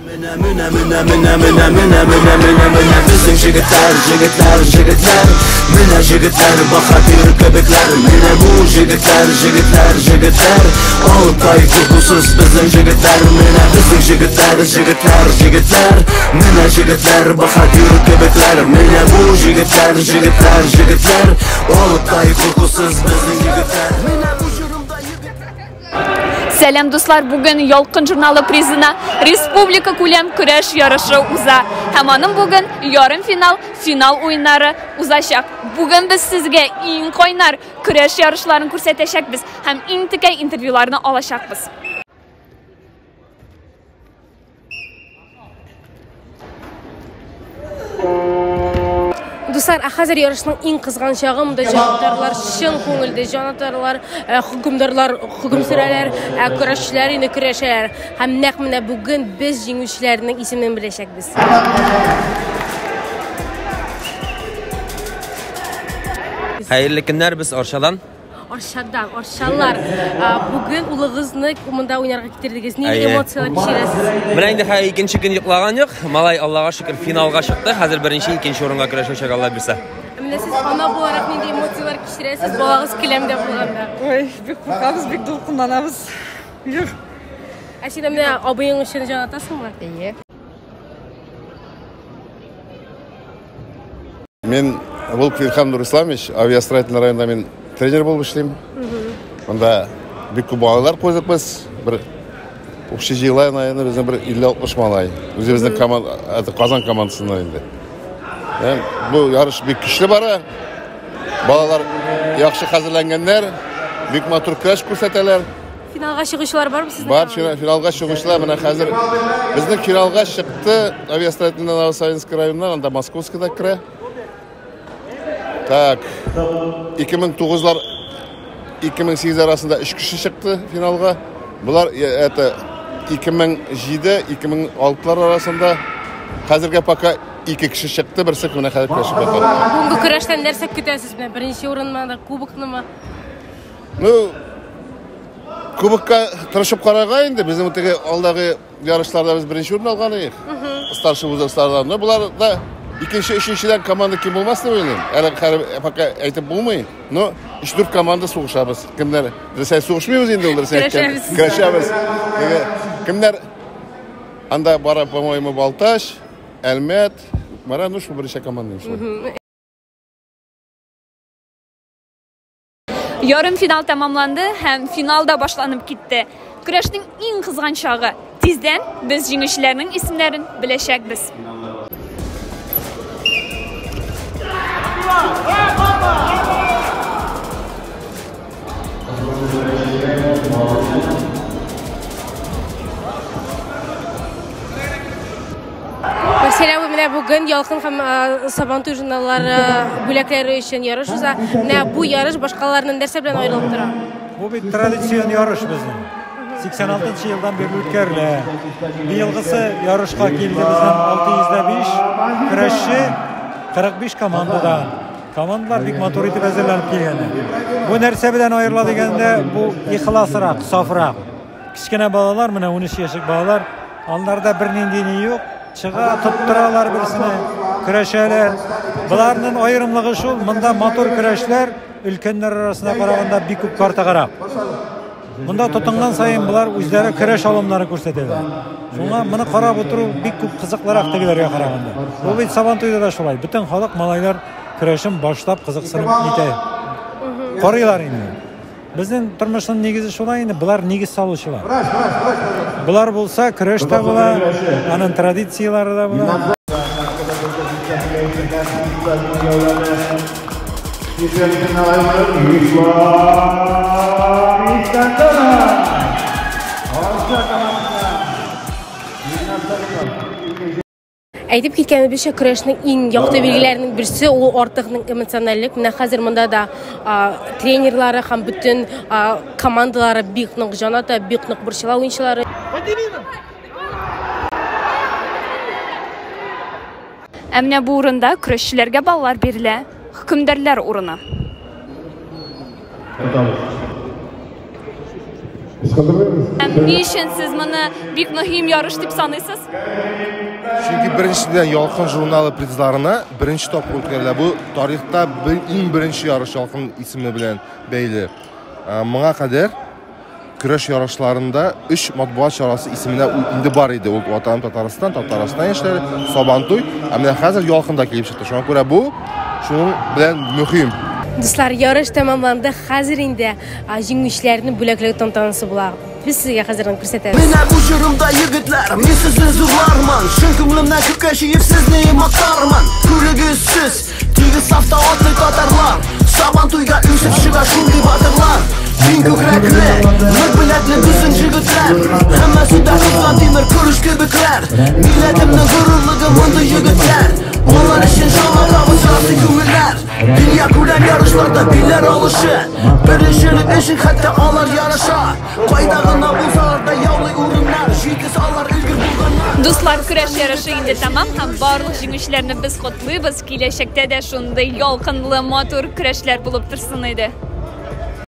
Менә, менә, менә, менә, менә, менә, менә, менә, менә безнең җегетләр, җегетләр, җегетләр. Менә җегетләр, баһадир кебекләр. Менә бу җегетләр, җегетләр, җегетләр. Алтай куркусыз безнең җегетләр. Менә безнең җегетләр, җегетләр, җегетләр. Менә җегетләр, баһадир кебекләр. Менә бу җегетләр, җегетләр, җегетләр. Алтай куркусыз безнең егетләр. Менә бу җырымда егетләр. Сәлам, дуслар! Бүген Ялкын журналы призына республика күләм көрәш ярышы уза. Һәм аның бүген ярымфинал, финал уеннары узачак. Бүген без сезгә иң кайнар көрәш ярышларын күрсәтәчәкбез һәм иң текә интервьюларны алачакбыз. Дуслар, ә хәзер ярышның иң кызган чагы, монда җанатарлар чын күңелдә җанатарлар, э, хөкемдарлар хөкем сөрәләр, ә көрәшчеләр инде көрәшәләр. Һәм нәкъ менә бүген без җиңүчеләрнең исемен беләчәкбез. Хәерле көннәр, без Арчадан. Арчадан, арчалар. Бүген улыгызны монда уйнарга китердегез. Нинди эмоцияләр кичерәсез? Менә инде хәзер икенче көн йоклаган юк. Малай, Аллага шөкер, финалга чыкты. Хәзер беренче, икенче урынга көрәшәчәк, Алла бирсә. Менә сез ана буларак нинди эмоцияләр кичерәсез, балагыз келәмдә булганда? Ой, бик куркабыз, бик дулкынланабыз. Юк. Ә син менә абыең өчен җан атасыңмы? Әйе. Мин Волков Илхам Нурисламович, авиастроительный районда мин тренер булып эшлим. Монда бик күп балалар куйдык без. Бер общий җыела, наверное, безнең бер 50-60 малай. Үзебезнең команда, это Казан командасыннан инде. Бу ярыш бик көчле бара. Балалар яхшы хәзерләнгәннәр, бик матур көрәш күрсәтәләр. Финалга чыгучылар бармы сезнең? Бар, финалга чыгучылар менә хәзер безнең финалга чыкты авиастроительный Новосавинский районыннан, анда Московский да керә. Так, 2009-лар 2008 арасында 3 кеше чыкты финалга. Булар это 2007-2006-лар арасында хәзергә пока 2 кеше чыкты, берсе менә хәзер көрәшеп ята. Бүгенге көрәштән нәрсә көтәсез? Менә беренче урынмы, кубокнымы? Ну, кубокка тырышып карарга инде. Безнең теге алдагы ярышларда без беренче урын алган идек. Старший возрастларда. Но булар да икенче, өченчедән команда ким булмас дип уйлыйм. Әле хәзер пока әйтеп булмый. Но 3-4 команда сугышабыз. Кемнәр? Дөрес сугышмыйбыз инде ул дөрес әйткән. Көрәшәбез. Кемнәр анда бара, по-моему, Балтач, Әлмәт, Мара, ну шул берничә команда шул. Ярым финал тәмамланды һәм финал да башланып китте. Көрәшнең иң кызган чагы. Тиздән без җиңүчеләрнең исемнәрен беләчәкбез. Мәсәлән, менә бүген Ялкын һәм Сабантуй журналлары бүләкләре өчен ярыш уза. Менә бу ярыш башкаларның нәрсә белән аерылып тора? Бу бит традицион ярыш безнең. 86 елдан бирле үткәрелә. Быелгысы ярышка килде безнең 605 көрәшче, 45 командадан. Командалар бик матур итеп әзерләнеп килгәннәр. Бу нәрсә белән аерыла дигәндә, бу ихласрак, сафрак. Кечкенә балалар, менә 13 яшьлек балалар, аларда бернинди ни юк, чыга, тоттыралар берсенә, көрәшәләр. Боларның аерымлыгы шул, монда матур көрәшләр өлкәннәр арасына караганда бик күп картагарак. Монда тотынган саен болар үзләре көрәш алымнары күрсәтәләр. Шуңа моны карап утыру бик күп кызыклырак тегеләргә караганда. Бу бит Сабантуйда да шулай. Бөтен халык малайлар көрәшен башлап кызыксынып нитә. Карыйлар инде. Безнең тормышның нигезе шулай инде, болар нигез салучылар. Болар булса, көрәш тә була, аның традицияләре дә була. Әйтеп киткәнебезчә, көрәшнең иң якты билгеләренең берсе ул артыкның эмоциональлек. Менә хәзер монда да тренерлары һәм бөтен командалары бик нык җан ата, бик нык борчыла уенчылары. Ә менә бу урында көрәшчеләргә баллар бирелә. Хөкемдарлар урыны. Һәм ни өчен сез моны бик мөһим ярыш дип саныйсыз? Чөнки беренчедән Ялкын журналы призларына беренче тапкыр үткәрелә. Бу тарихта иң беренче ярыш Ялкын исеме белән бәйле. Моңа кадәр көрәш ярышларында өч матбугат чарасы исеменә инде бар иде. Ул Ватаным Татарстан, Татарстан яшьләре, Сабантуй. Ә менә хәзер Ялкын да килеп чыкты. Шуңа күрә бу шуның белән мөһим. Дуслар, ярыш тәмамланды. Хәзер инде җиңүчеләрне бүләкләү тантанасы була. Без сезгә хәзер аны күрсәтәбез. Менә бу җырымда, егетләр, мин сезне зурлармын. Чын күңелемнән күккә чөеп сезне мактармын. Күрегез сез, тигез сафта атлый татарлар. Сабан туйга үсеп чыга шундый батырлар. Киң күкрәкле, нык беләкле безнең җегетләр. Һәммәсе дә кызган тимер көреш кебекләр. Милләтемнең горурлыгы мондый егетләр. Алар өчен җан атабыз ярсый күңелләр. Дөнья күләм ярышларда билләр алышы. Беренчелек өчен хәтта алар ярыша. Кайда гына булсалар да яулый урыннар. Җитез алар, өлгер булганнар. Дуслар, көрәш ярышы инде тәмам һәм барлык җиңүчеләрне без котлыйбыз. Киләчәктә дә шундый ялкынлы, матур көрәшләр булып торсын иде.